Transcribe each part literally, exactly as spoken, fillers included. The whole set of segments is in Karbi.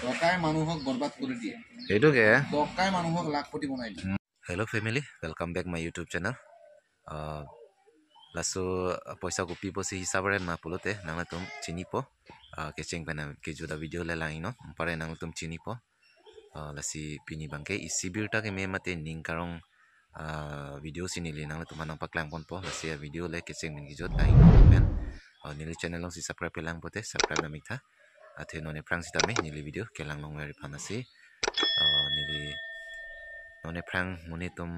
টকাই মানুহক বৰবাদ কৰি দিয়ে। এইটোকে। টকাই মানুহক লাখপতি বনাই দিয়ে। Hello family, welcome back my YouTube channel. Uh, laso uh, poisa kopi pusi hisab ren ma pulote nangtum chinipo. Uh, kecheng pen kejut a-video le lang-iknon. Pare nangtum chinipo. Uh, lasi pini abangke isi birta keme mate ning karong uh, video si neli nangtum aphan nangpaklang ponpo. Lasi a-video le kecheng pen kejut lang-iknon pen. Uh, neli channel alongsi subscribe kelang pote subscribe dam-iktha. Athe non aphrang sitame neli video kelang longver aphan asi. Uh, neli non aphrang monit atum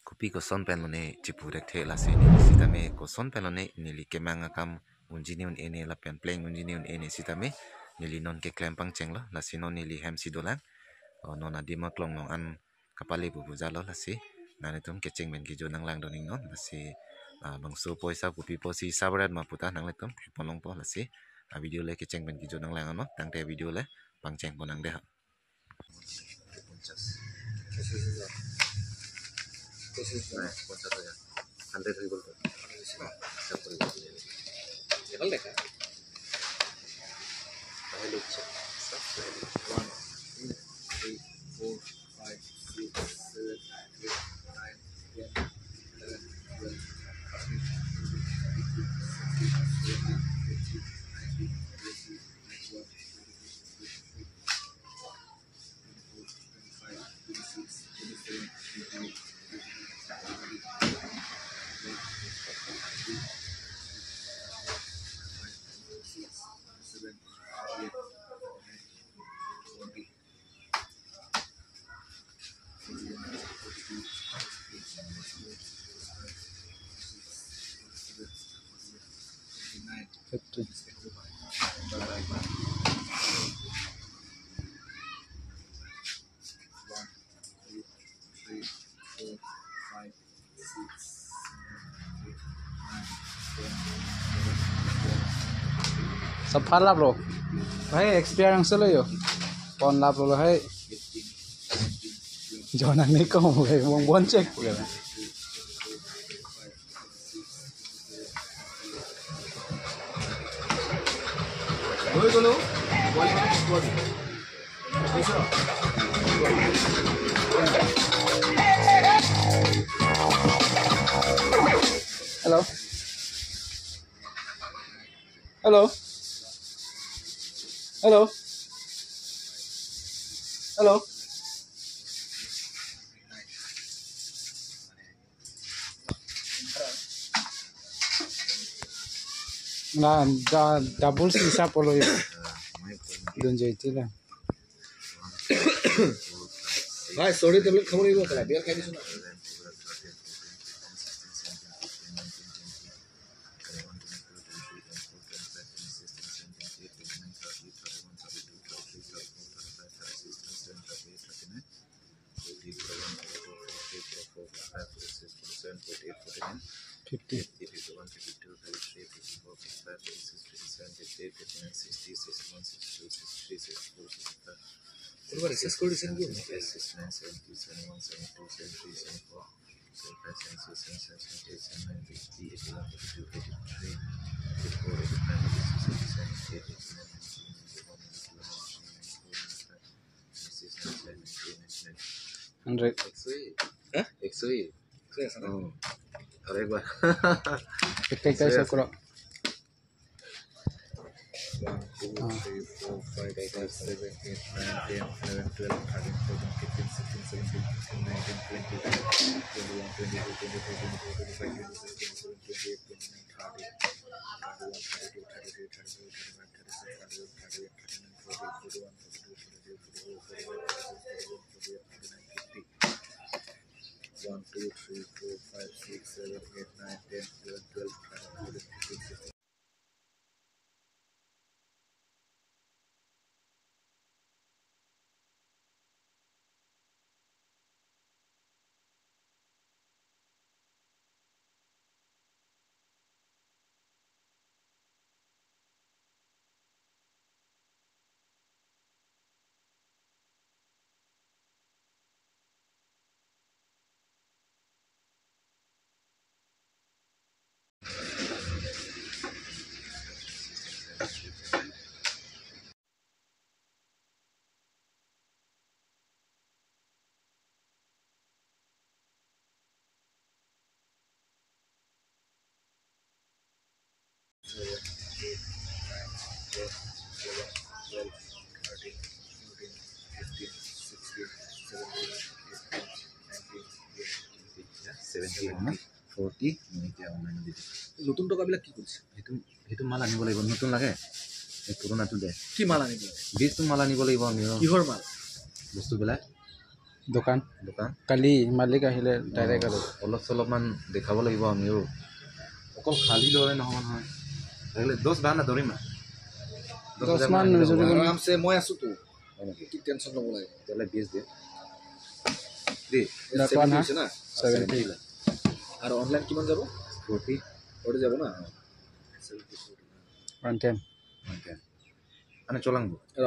kopi koson pen lone chipu thekthe, lasi neli sitame koson pen lone neli kemang akam unji ne un-e ne lapen pleng unji ne un-e ne sitame neli non keklem pangchenglo, lasi non neli hem si dolang. O, non adim aklong along an kapale pu puja lo, lasi nanglitum kecheng pen kejut nanglang dun-iknon, lasi ah, bangso poisa kopi pusi hisab ren ma puta nanglitum theklongpo, lasi a-video le kecheng pen kejut nanglang-iknon, tangte video le pangcheng pon nang dei. পঞ্চাশ। পঁচিশ হাজার। পঁচিশ হাজার। হান্ড্রেড হয়ে গেল তো। হিসাব করে বলতে হবে। এখন দেখা। তাহলে হচ্ছে one, two, three, four, five, six, seven, eight, nine, ten, eleven, twelve, thirteen, fourteen, fifteen, sixteen, seventeen, eighteen, nineteen, twenty, twenty one, twenty two, twenty three, fifty. Sapha laplo. Hai, experience lo yo. Pon laplo hai. Jona ni kom hai, wong bon check. Hello. Hello. Hello. Hello. Na da, double si hisab olo yo. Dun jai tila. Bhai, sorry, tablet khamuri bo kala, beer khai disu na. Fifty. Hundred. Huh? X O E. X O E, oh. Aur ek baar. Kitte ka sokro? One, two, three, four, five, six, seven, eight, nine, ten, eleven, twelve, thirteen, fourteen, fifteen, sixteen, seventeen, eighteen, nineteen, twenty, twenty-one, twenty-two, twenty-three, twenty-four, twenty-five, twenty-six, twenty-seven, twenty-eight, twenty-nine, thirty, thirty-one, thirty-two, thirty-three, thirty-four, thirty-five, thirty-six, thirty-seven, thirty-eight, thirty-nine, forty, forty-one, forty-two, forty-three, forty-four, forty-five, forty-six, forty-seven, forty-eight, forty-nine, fifty. One, two, three, four, five, six, seven, eight, nine, ten, eleven, twelve, thirteen, fourteen, fifteen, sixteen. eight, nine, ten, eleven, twelve, thirteen, fourteen, fifteen, sixteen, seventeen, eighteen, nineteen, twenty, ya, seventy, seventy, forty, মই এতিয়া অনলাইনত দি দিম। নতুন টকাবিলাক কি কৰিছে? সেইটো, সেইটো মাল আনিব লাগিব, নতুন লাগে। এই পুৰণাটো দে। কি মাল আনিব লাগে? বিশটো মাল আনিব লাগিব আমি, অ। কিহৰ মাল? বস্তুবিলাক। দোকান। দোকান। কালি মালিক আহিলে ডাইৰেক্ট আৰু। অলপ চলপমান দেখাব লাগিব আমিও। অকল খালী দৰে নহ'ব নহয়। লাগিলে দহ বাৰ না ধৰিম না। দহ দহ হাজাৰ মান মান আনিলে হ'ব। নজৰিব। আৰামছে মই আছোতো। হয় নেকি? কি টেনশ্যন ল'ব লাগে? তেতিয়াহ'লে বিশ দিম। দেই, দহ ছেভেণ্টি হা? হৈছে না? ছেভেণ্টি। আৰু অনলাইন কিমান যাব? ফৰ্টি। ফৰ্টি যাব না? Seventy forty. One ten. One ten. মানে চলাং। ৰ,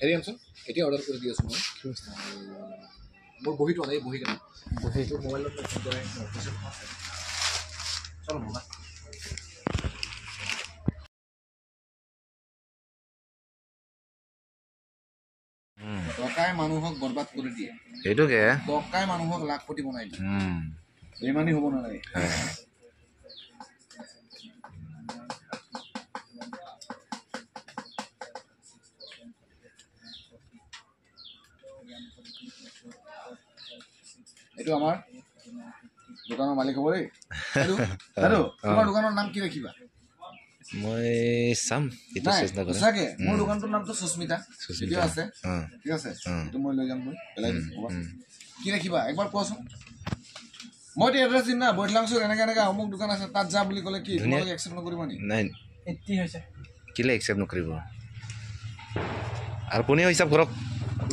হেৰি আনচোন, এতিয়া অৰ্ডাৰ কৰি দি আছোঁ মই। মোৰ বহীটো আনে, এই বহীখন। বহী। তোৰ মোবাইলত মই ফোন কৰাই, মই পইচা থোৱা আছে। চল, মজা। উম। টকাই মানুহক বৰবাদ কৰি দিয়ে। সেইটোকে। টকাই মানুহক লাখপতি বনাই দিয়ে। উম। বেইমানি হ'ব নালাগে। হয়। এইটো আমাৰ দোকানৰ মালিক হ'ব দেই। এইটো, অ, এইটো, অ। তোমাৰ দোকানৰ নাম কি ৰাখিবা? মই চাম, এইটো নাই, চেষ্টা কৰিম। সঁচাকে, মোৰ উম। দোকানটোৰ নামটো সুস্মিতা। সুস্মিতা। ভিডিঅ' আছে। অ। ঠিক আছে? অ। এইটো মই লৈ যাম গৈ, পেলাই দিম, উম, ক'বা। উম। কি ৰাখিবা? একবাৰ কোৱাচোন। মই এতিয়া এড্ৰেছ দিম না, বৈঠলাংচুৰ এনেকে এনেকে অমুক দোকান আছে, তাত যা বুলি ক'লে কি ধুনীয়া। তোমালোকে একচেপ্ট নকৰিবা নি? নাই। এইটি হৈছে। কেলে একচেপ্ট নকৰিব? আৰু কোনে হিচাপ কৰক?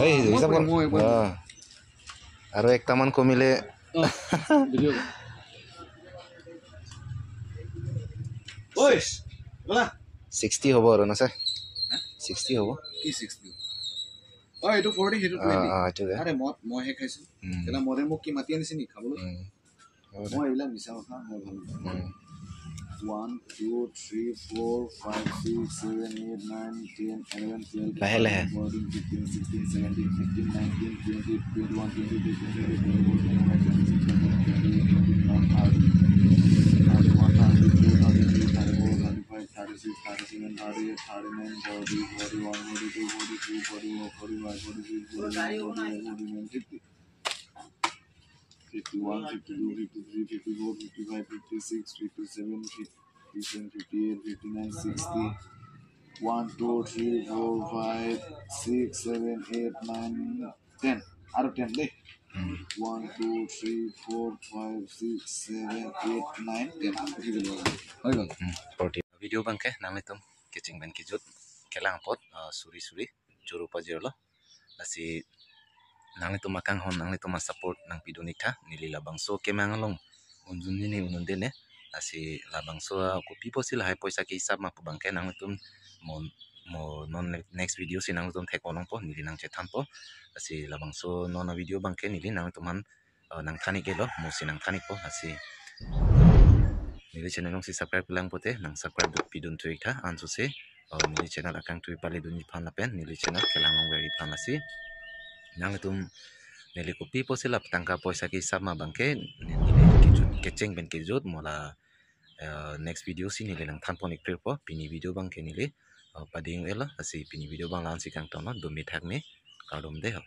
এই মই হিচাপ কৰিম, কৰক। মই, মই। অ। আৰু একটামান কমিলে। অ, ভিডিঅ'। ঐ, ব'লা। ছিক্সটি হ'ব আৰু, নাচে? হা? ছিক্সটি হ'ব। কি ছিক্সটি? অ, এইটো ফৰ্টি, সেইটো অ, টুৱেণ্টি। অ, এইটো যে। আৰে, মদ মইহে খাইছো। উম। কেলা মদে মোক কি মাতি আনিছে নেকি খাবলৈ? উম। হ'ব দে। মই এইবিলাক মিছা কথা, মই ভাল নাপাওঁ। উম। One, two, three, four, five, six, seven, eight, nine, ten, eleven, twelve, লাহে লাহে। Thirteen, fourteen, fifteen, sixteen, seventeen, eighteen, nineteen, twenty, twenty-one, twenty-two, twenty-three, twenty-four, twenty-five, twenty-six, twenty-seven, twenty-eight, twenty-nine, thirty, thirty-one, thirty-two, thirty-three, thirty-four, thirty-five, thirty-six, thirty-seven, thirty-eight, thirty-nine, forty, forty-one, forty-two, forty-three, forty-four, forty-five, forty-six, forty-seven, forty-eight, forty-nine, fifty. Fifty-one, fifty-two, fifty-three, fifty-four, fifty-five, fifty-six, fifty-seven, fifty-seven, fifty-eight, fifty-nine, sixty. One, two, three, four, five, six, seven, eight, nine, ten. আৰু ten দেই। Hmm. One, two, three, four, five, six, seven, eight, nine, ten. হৈ গ'ল। Hmm, forty. Video abangke nanglitum kecheng pen kejut kelang apot, ah, suri suri choro pajirlo. Lasi nanglitum akanghon, nanglitum a-support nangpidun-ik tha, neli labangso kemang along unjun nini un-un-e ne. Lasi labangso a kopi pusi lahai poisa ke-isap ma pu abangke nanglitum mo, mo non ne-, next video si nanglitum thek-ong longpo, neli nangchethanpo. Lasi labangso non a-video abangke neli nanglitum aphan, eh, nangthan-ik-elo, mo si nangthan-ikpo. Lasi neli channel along si subscribe lang pote, nang subscribe pidun thu-ik tha, ansose, eh, neli channel akangtui pale dunji aphan lapen neli channel kelang longver-ik aphan. Lasi nanglitum neli kopi pusi la tangka poisa ke-isap ma abangke, neli kejut, kecheng pen kejut, mo la, eh, next video si neli nangthan pon-ik pirpo. Pini video abangke neli, eh, pading-elo, lasi pini video abang la-an si kangtonlo, dome thakme, kardom de ho.